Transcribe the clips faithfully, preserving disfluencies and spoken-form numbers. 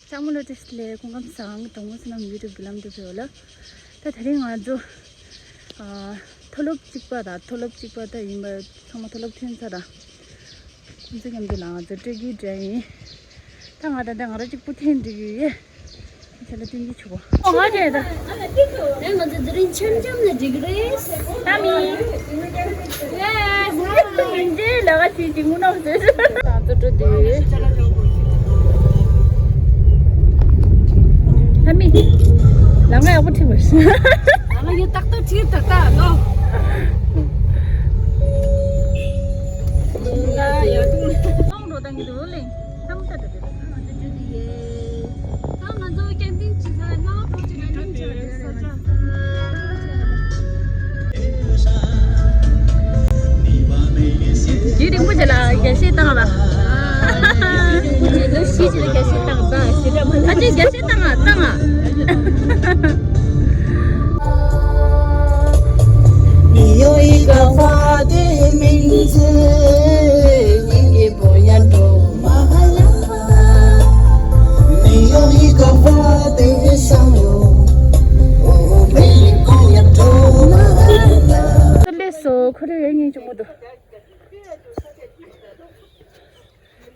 ཚང་མ་ལ་བཀྲ་ཤིས་བདེ་ལེགས། སྐུ་ཁམས་བཟང་། གྲོགས་མོ་བསོད་ནམས་ཡུ་ཊུབ་ཀྱི་ལམ་དུ་ཕེབས་ལ། ད་དེ་རིང་ང་ཚོ་ཨ་མཐོ་སློབ་གཅིག་པ་དང་མཐོ་སློབ་གཅིག་པ་ད་ཡིན་པ་ཚང་མ་མཐོ་སློབ་ཐོན་ཚར་དང་། ཁོང་ཚོ་མཉམ་དུ་ལ་ང་ཚོ་སྤྲོད་ཀྱི་འདྲ་ཡིན། ད་ང་ད་ལྟ་ང་རང་གཅིག་པུ་ཐོན་འགྲིག་གི་ཡོད། ཁྱེད་ལ་སྟོན་གྱི་ཆུ་བོ། ཨོ་ང་རེད་ད། ཨ་ང་ཚོ་དེ་རིང་འཆམ་འཆམ་ལ་འགྲིག་གི་རེད། ད་མི། ཡེ། མི་འདྲའི་ལ་ག་ཅིག་ཅིག་ངུ་ནོར་ཟེར། ང་ཚོ་འགྲོ་དུས། ད་མི། ལམ་ཁ་ཡག་པོ་ཁྲིད་དགོས། ལམ་ཁ་ཡག་ཏག་ཏག་ཁྲིད་ཏག་ཏག་ལོ། ཡ་ཡ་ཏུང་ཏུང་འགྲོ་བཏང་གི་འདུག་ལེ། ཐང་ད་ད་ད་ད་ང་ཚོ་འགྲོ་དུས་ཡེ། ད་ང་ཚོ་ཀེམ་པིང་བྱེད་ས་ལ་ཕོག་ཅིག་ཀེམ་པིང་བྱེད་པ་འདྲ་རེད། རྒྱུན་རིང་པོ་ཅིག་ལ་རྒྱ་སྐྱེད་བཏང་བ། ལོ་བཞི་ཅིག་ལ་རྒྱ་སྐྱེད་བཏང་བ་ཟེར་བ། ཨ་ཅེ་རྒྱ་སྐྱེད་བཏང་ང་བཏང་ང་། 你有一个花的名字，你也不要多么好。你有一个花的笑容，我们也不要多么好。 ལས་སོ་ཁོ་རེ་ཡོད་ཉིན་ཅུང་མོ་དུ།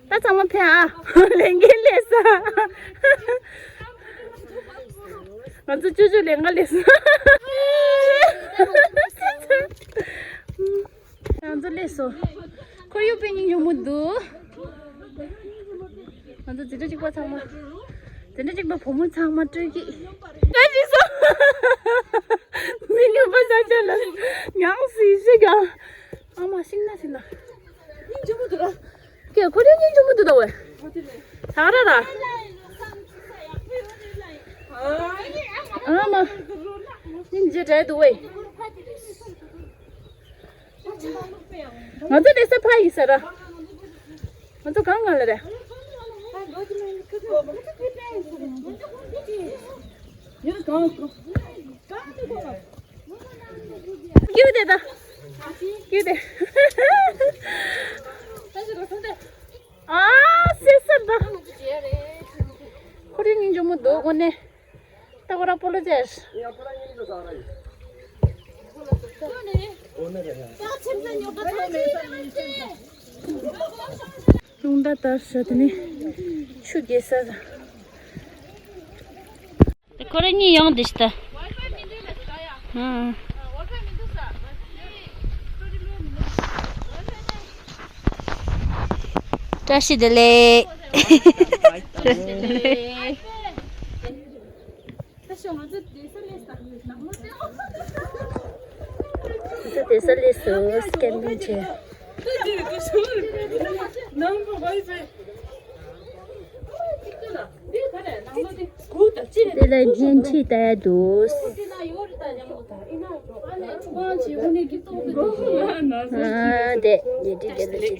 ད་ཚང་མ་ཕེབས་ཨ། ལས་འགན་ལས་ས། ང་ཚོ་ཅོ་ཅོ་ལས་ང་ལས་ས། ང་ཚོ་ལས་སོ། ཁོར་ཡུག་དཔེ་སྙིང་རྗེ་མོ་འདུག་ང་ཚོ་འཛིན་གྲྭ་གཅིག་པ་ཚང་མ། འཛིན་གྲྭ་གཅིག་པ་བུ་མོ་ཚང་མ་སྤྲོད་ཀྱི། ང་ཅི་སོ། མི་ངན་པ་ས་ཆ་ལ། ཡང་སྲིད་ཤི་ག་ཨ་མ་ཤིང་ན་ཤིང་ན། སྙིང་རྗེ་མོ་འདུག་ར། ཀྱེ་ཁོ་རང་སྙིང་རྗེ་མོ་འདུག་ད་ཝེ། ད་ར་ར། ཨ་མ། སྙིང་རྗེ་དྲག་འདུག་ཝེ། ང་ཚོ་དེ་ས་ཕ་ཡིན་ས་ར། ང་ཚོ་གང་གང་ལ་རེད། ཀྱུ་དེ་ད། ཀྱུ་དེ། ཨ་སེ་སར་ད། ཁོ་རང་སྙིང་རྗེ་མོ་འདུག་གོ་ནས། ད་ཁོ་རང་སྤོ་ལོ་རྩེར། རླུང་རྟ་ལྟར་ཞོ་དེ་ནི་ཆུ་རྒྱས་ས། དེ་ཁོ་རང་གཉིས་ཡོང་དེ་ཤི་ད། ཨང་། བཀྲ་ཤིས་བདེ་ལེགས། བཀྲ་ཤིས་བདེ་ལེགས། ང་ཚོ་བསྡད་ས་སླེབས་སོང་། ཀེམ་པིང་བྱས། དེ་ལ་བརྙན་འཕྲིན་ལྟ་ཡ་འདུག་ཨ་དེ་ཉེ་དྲི་དེ་ལ་ཅི་ད།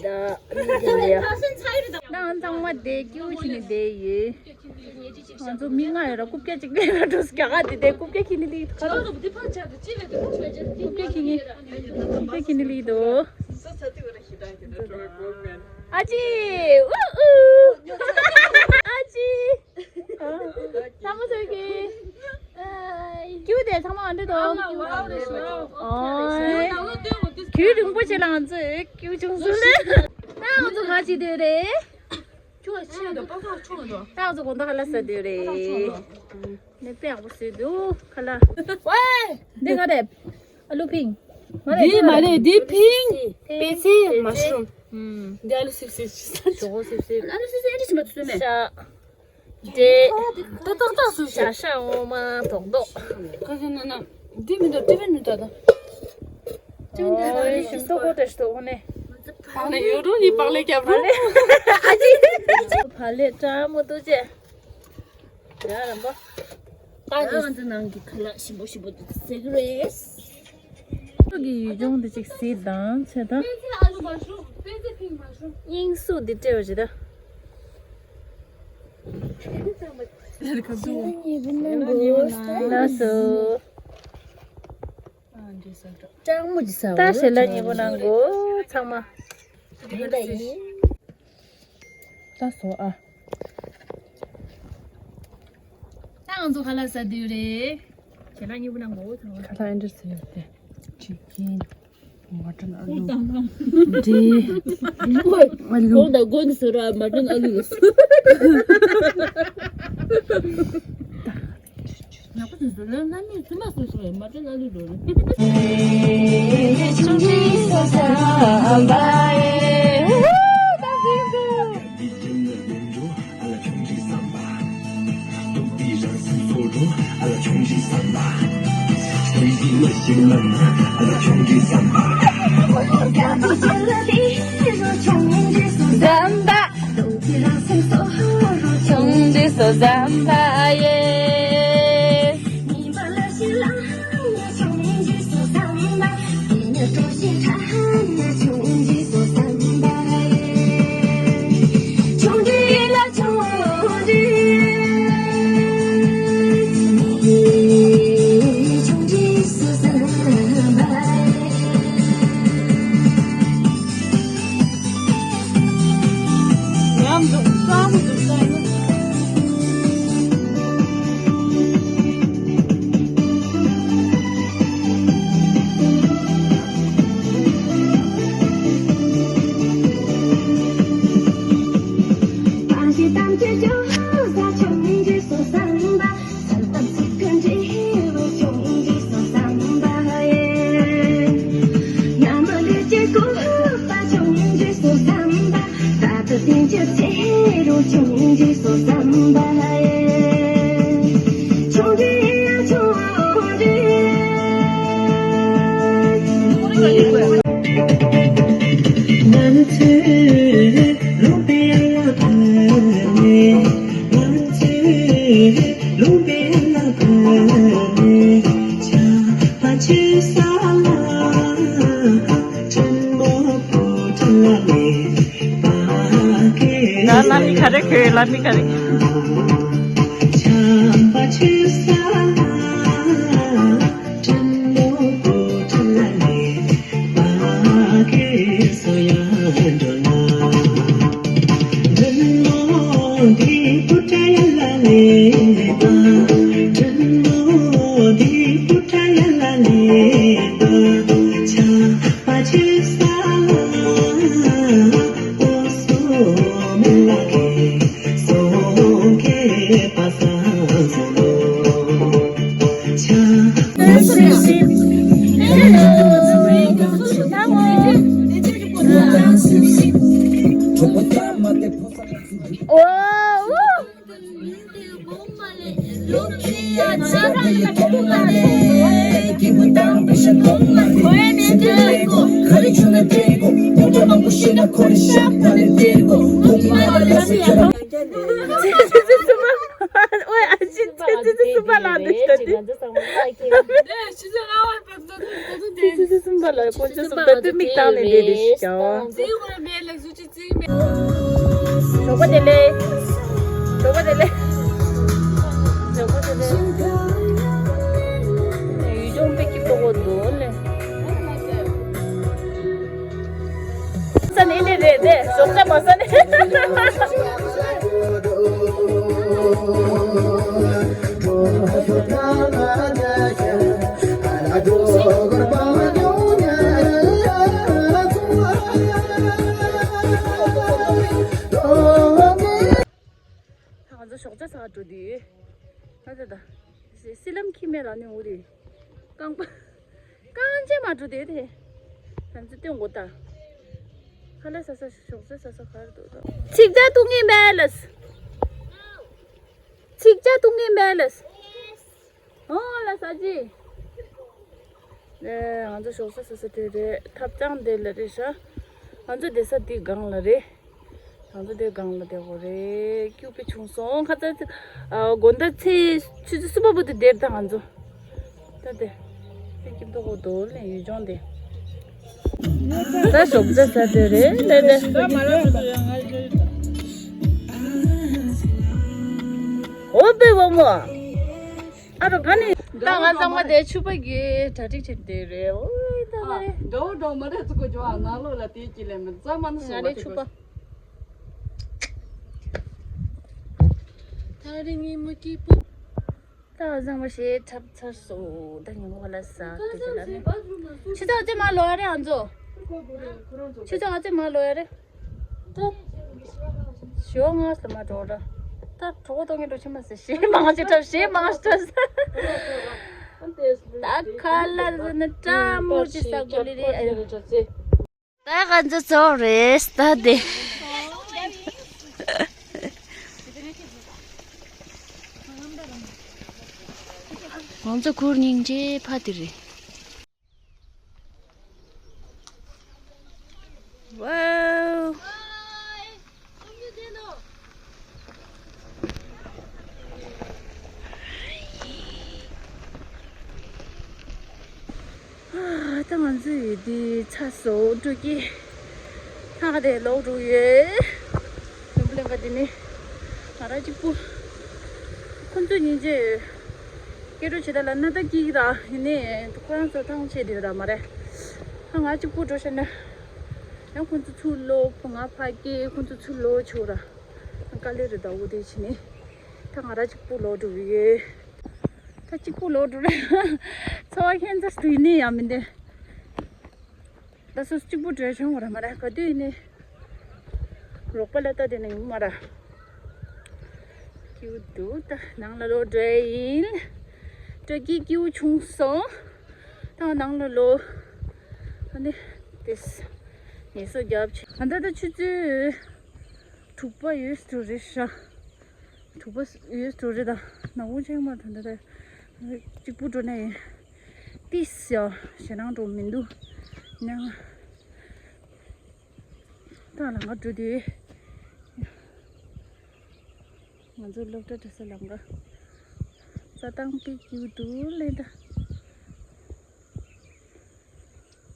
ད་ཚང་མ་བསྡད་ཀྱུ་བྱས་ནས་བསྡད་ཡོད། ང་ཚོ་མི་ལྔ་ཡོད་ར། རྐུབ་བཀྱག་གཅིག་ལས་ལ་འགྲོ་སི་རྒྱ་གར་དེ་དེ་རྐུབ་བཀྱག་ཁྱེར་ནས་ལིག་ཁ་རོ། རྐུབ་བཀྱག་ཁྱེར་ནས། རྐུབ་བཀྱག་ཁྱེར་ནས་ལིག་དོ། ཨ་ཅི། ཨུ་ཨུ། ཨ་ཅི། ཚང་མ་ཚོས་ཀྱི། ཀྱུ་དེ་ཚང་མ་འདྲི་དོ། ཨོ། རྒྱུན་རིང་པོ་ཞིག་ལ་ང་ཚོས་ཀྱུ་བྱུང་སོང་ལེ། ད་ང་ཚོ་ག་ཅི་དེ་རེད། ཁྱོད་ལ་ཕྱིན་ཡོད་དོ། པ་སངས་ཁྱོད་ལ་འགྲོ། ད་ང་ཚོ་དགོང་དག་ཁ་ལག་ཟ་དུས་རེད། ནས་དཔེ་ཡག་པོ་བཟོས་འདུག་ཁ་ལག་ཝེ། འདི་ང་རེད། ཨ་ལུ་ཕིང་། ང་རེད། འདི་མ་རེད། འདི་ཕིང་། པེ་ཚེ། མ་ཤ་རུམ། འདི་ཨ་ལུ་སིབ་སིབ། ཞོག་སིབ་སིབ། ཨ་ལུ་སིབ་སིབ་ཨ་འདྲ་ཞིག་མ་ཚུད་མེད། ཤ། འདྲེ། ཏག་ཏག་ཏག་སུ་ཤ། ཤ་ཤ་འོ་མ་རྡོག་རྡོག་ཁ་ཤས་ན་ན། འདི་མི་འདུག་ཏི་ཕིན་མི་འདུག་ད། ཨོ་ཞིམ་ཏོག་གོ་ཏེ་ཞིག་ཏོག་ནས། བག་ལེབ་ཡོད་རུང་ནི་བག་ལེབ་རྒྱབ་རུང་། བག་ལེབ་བཀྲ་མོ་ཏོ་ཅེ། ཡ་རམ་པ། ད་ང་ཚོ་ནང་གི་ཁ་ལག་ཞིམ་པོ་ཞིམ་པོ་འདུག་ཟེར་གི་རེད། ཁོ་གི་ཡུལ་ལྗོངས་འདི་ཅིག་གཟིགས་དང་བྱས་ད། པེ་ཙེ་ཨ་ལུ་མ་ཤོང་། པེ་ཙེ་ཕིང་མ་ཤོང་། དབྱིངས་སུ་འདི་སྤྲད་པ་ཞིག་ད། ལགས་སོ། ཀྲང་མོ་ཇི་ས་ད་ཞལ་ལག་མཉེས་པོ་གནང་གོ་ཚང་མ། ད་སོ་ཨ། ང་ཚོ་ཁ་ལག་ཟ་དུས་རེད། ཁྱེད་རང་གཉིས་པོ་ནང་གོ་ཚང་། ཁ་ལག་ཨེ་འདྲ་ཟ་ཡོད་དེ། ཅི་ཀིན། མ་ཊན་ཨ་ལུ། འབྲས། ཨ་ལུ། ཁོང་དང་ཀོན་ཟེར་བ་མ་ཊན་ཨ་ལུ་ལ་སུ། ཡག་པོ་བྱུང་སོང་། ལོ་ལྔ་ནས་ཐུ་མ་སོ་སོ་ཡང་མ་ཊན་ཨ་ལུ་ལོ་རེད། ཟམ་པ། ཆུང་འདྲིས་སོ་ཟམ་པ་ཡེ། ད་བླ་མ་ག་རེ། ཁོའི་བླ་མ་ག་རེ། ཨོའི་ཨ་ཅེ་ཚེ་ཚེ་གསུམ་པ་ལ་འདུག་ད་དེ། ཚེ་ཚེ་གསུམ་པ་ལ་དཀོན་མཆོག་གསུམ་ད་དུ་མིག་བཏང་ནས་བསྡད་རེད་ཞིག་ཀྱང་། ཞོགས་པ་བདེ་ལེགས། ཞོགས་པ་བདེ་ལེགས། ཞོགས་པ་བདེ་ལེགས། ཡུལ་ལྗོངས་དཔེ་སྐྱིད་པོ་འདུག་ལེ། ས་ནི་ནི་རེད་དེ་ཞོགས་ཇ་མ་ས་ནི། ང་ཚོ་ཞོགས་ཇ་ཟ་འགྲོ་དུས། ད་ད་ད། སི་ལམ་ཁྱི་མེད་ལ་ནི་འུ་རི། རྐང་པ། རྐང་རྗེས་མ་འགྲོ་དེ་དེ། ང་ཚོ་སྟོན་དགོས་ད། ཁ་ལག་ཟ་ས་ཞོགས་ཇ་ཟ་ས་ག་རེ་འདུག་ད། ཚིག་ཇ་བཏུང་ངེས་མེད་ལ། ཚིག་ཇ་བཏུང་ངེས་མེད་ལ། ཨོ་ལ་ས་ཅི། ཨེ། ང་ཚོ་ཞོགས་ཇ་ཟ་ས་དེ་རེད། ཐབ་ཚང་དེ་ལ་རེད་ཤག་ང་ཚོ་བསྡད་ས་དེ་སྒང་ལ་རེད། ང་ཚོ་དེ་སྒང་ལ་བསྡད་དགོས་རེད། སྐྱིད་པོ་བྱུང་སོང་། ཁ་ཚ། ཨ། དགོང་དག་ཚེས་ཆུ་ཚོད་གསུམ་པ་བར་དུ་བསྡད་ད་ང་ཚོ། ད་དེ། དེ་སྐྱིད་པོ་འདུག་ལེ་ཡུལ་ལྗོངས་དེ། ད་ཞོགས་ཇ་ཟ་དེ་རེད་ལེ་ལེ། འོ་པེ་བ་མོ། ཨ་རོ་ག་ནས། ད་ང་ཚང་མ་དེ་ཕྱུ་པ་གི་གྲ་སྒྲིག་བྱེད་དེ་རེད། ཨོའི་ད་ཨ། རེད། འགྲོ་འགྲོ་མ་རེད་ཚུགས་གོ་ཇོ་ཨ་ནང་ལོགས་ལ་དེ་ཀྱི་ལས་མི་ཙམ་མ་ནི་ང་སོ་རེད་ཕྱུ་པ། ད་རེད་ངའི་མ་སྐྱིད་པོ། ད་བཟང་བ་ཞེས་འཁྲབ་ཚར་སོང་། ད་ཉིན་མོ་ལ་ཟ་དུས་ལ་ནི། ཕྱི་ཚ་ཨ་ཙེ་མ་ལོ་ཡ་རེད། ཨ་ཚོ། ཕྱི་ཚ་ཨ་ཙེ་མ་ལོ་ཡ་རེད། ད། ཞོ་ང་ལ་མ་འགྲོ་ར། ད་གྲོགས་གཏོང་གི་འགྲོ་ཆི་མ་ཟེར། ཞེ་མང་ཞིག་འཁྲབ། ཞེ་མང་ཞིག་འཁྲབ། ད་ཁ་ལ་ཟེར་ན་ཀྲ་མུར་ཅི་ས་གོ་ལི་རེད། ཨ་ཡོ། ད་ང་ཚོ་ཚོགས་རེད་ད་དེ། ང་ཚོ་ཁུར་སྙིང་རྗེ་ཕ་དེ་རེད། ཝའོ། ད་ང་ཚོ་ཡོད་དུས་ཚ་སོ་འགྲོ་གི། ལྷག་དེ་ལོག་འགྲོ་ཡོད། ནོར་བུ་གླིང་ག་དེ་ནི་ང་རང་གཅིག་པུ། ཁོང་ཚོ་སྙིང་རྗེ། སྐད་འགྲོ་བྱེད་ད་ལ་སྣ་ད་སྐྱིད་གི་ར། ཡིན་ནའི་ཁོ་རང་ཚོ་ཐང་ཆད་དེ་ར་མ་རེད། ང་གཅིག་པུ་འགྲོ་ཤེས་ན། ཡང་ཁོང་ཚོ་ཚུར་ལོག་ང་ཕ་སྐད། ཁོང་ཚོ་ཚུར་ལོག་ཆོག་ར། དཀའ་ལས་རེད་ད། འོ་དེ་བྱས་ནས་ད་ང་རང་གཅིག་པུ་ལོག་འགྲོ་གི་ཡོད། ད་གཅིག་པུ་ལོག་འགྲོ་རེད། འཚོ་བ་ཁྱད་མཚར་དུ་ཡིན་ནི་ཡང་མིན་ཏེ། ད་སོ་སོ་གཅིག་པུ་འགྲོ་བྱུང་བ་ར་མ་ར། ག་དུས་ཡིན་ནི་རོགས་པ་ལ་ལྟ་དེ་ན་ཡོང་མ་ར། སྐྱིད་འདུག་ད་ནང་ལ་ལོག་འགྲོ་ཡིན། སྤྲོ་སྐྱིད་སྐྱིད་བྱུང་སོང་། ད་ནང་ལ་ལོག་ཨ་ནི་དེས་ངལ་གསོ་རྒྱབ་ཆེ། ཨ་ད་ད་ཆུ་ཚོད། དྲུག་པ་ཡོད་དུ་རེད་ཤག་དྲུག་པ་ཡོད་དུ་རེད་ད། ནག་པོ་ཆེན་མ་ཐོན་ད་ད། གཅིག་པུ་འགྲོ་ནས་ཏིས་ཡ་ཞེ་ནང་འགྲོ་མི་འདུག་ནང་ད་ལམ་ཁ་འགྲོ་དུས། ང་ཚོ་སློབ་གྲྭ་འགྲོ་ས་ལམ་ཁ། རྩྭ་ཐང་དཔེ་སྐྱིད་འདུག་ལེ་ད།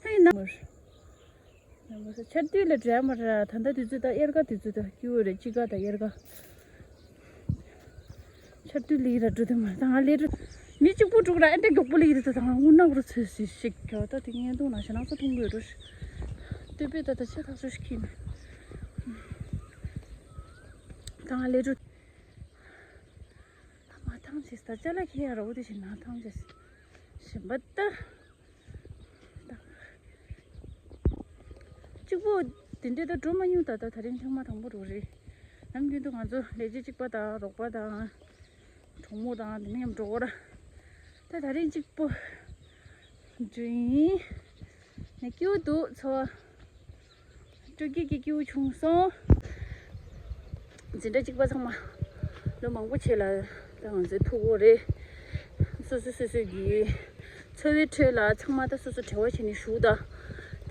ཧེ་ན། ཆར་དུས་ལ་འགྲོ་ཡ་མ་ར། ད་ལྟ་དུས་ཚོད་ད་དབྱར་ཁ་དུས་ཚོད་ད་སྐྱིད་པོ་རེད། དཔྱིད་ཁ་ད་དབྱར་ཁ། ཆར་དུས་ལི་ར་འགྲོ་དུས་མ་ད་ང་ལས་འགྲོ། མི་གཅིག་པུ་འགྲོ་ར་ཨེ་འདྲ་མགྱོགས་པོ་ལི་ར་ད་ད་ང་དངུལ་ནག་རུ་ཚོས་སི་ཤིག་ག་ད་དེ་ངས་འདུག་ན་ཞེ་ནང་ཚ་ཐུང་དགོས་རུ། སྟོད་པས་ད་ད་ཆེ་ཐག་ཆོད་ཤིག་ཁྱིམ། ད་ང་ལས་འགྲོ། ད་མ་ཐང་ཆེས་ད་ཅ་ལག་ཁྱེར་ཡ་ར་འོ་དེ་ཞིག་ན་ཐང་ཆེས། ཞིམ་པ་ད། གཅིག་པོ་དེ་འདྲའི་ད་འགྲོ་མ་མྱོང་། ད་ད་ད་རིང་ཚང་མ་དང་པོ་རུ་རེད། ནམ་རྒྱུན་དུ་ང་ཚོ་ལས་བྱེད་གཅིག་པ་དང་རོགས་པ་དང་གྲོགས་མོ་དང་དེ་མཉམ་འགྲོ་གོ་ར། ད་ད་རིང་གཅིག་པོ་འགྲོ་ཡིན། ནས་སྐྱིད་པོ་འདུག་འཚོ་བ། སྤྲོ་སྐྱིད་ཀྱི་སྐྱིད་པོ་བྱུང་སོང་། འཛིན་གྲྭ་གཅིག་པ་ཚང་མ་ལོ་མང་པོ་བྱས་ལ་ད་ང་ཚོའི་ཐུག་གོ་རེད། སོ་སོ་སོ་སོའི་གི་འཚོ་བའི་ཁྲོད་ལ་ཚང་མ་ད་སོ་སོ་བྲེལ་བ་བྱས་ནས་བཞུགས་ད།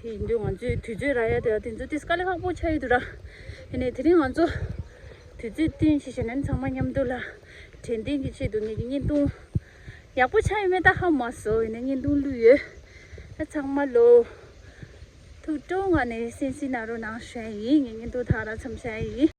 དེ་ཡིན་དུས་ང་ཚོའི་དུས་ཚོད་རག་ཡ་དེ་དེ་ཚོ་ཏིས་དཀའ་ལས་ཁག་པོ་ཆགས་ཡོད་དུ་ར། ཡིན་ནའི་དེ་རིང་ང་ཚོ་དུས་ཚོད་བསྟུན་བྱས་བྱས་ནས་ཚང་མ་མཉམ་དུ་ལ་དྲན་རྟེན་གྱི་ཆེད་དུ་ངེད་ཀྱི་བརྙན་ཐུང་ཡག་པོ་ཆགས་ཡོད་མེད་ད་ཧ་མ་སོ། ཡིན་ནའི་བརྙན་ཐུང་བླུགས་ཡོད། ད་ཚང་མ་ལོ་ཐུགས་སྤྲོ་ངང་ནས་གསན་གཟིགས་གནང་རོགས་གནང་ཞུ་ཡ་ཡིན། ངས་བརྙན་ཐུང་ད་ག་རང་མཚམས་བཞག་ཡ་ཡིན།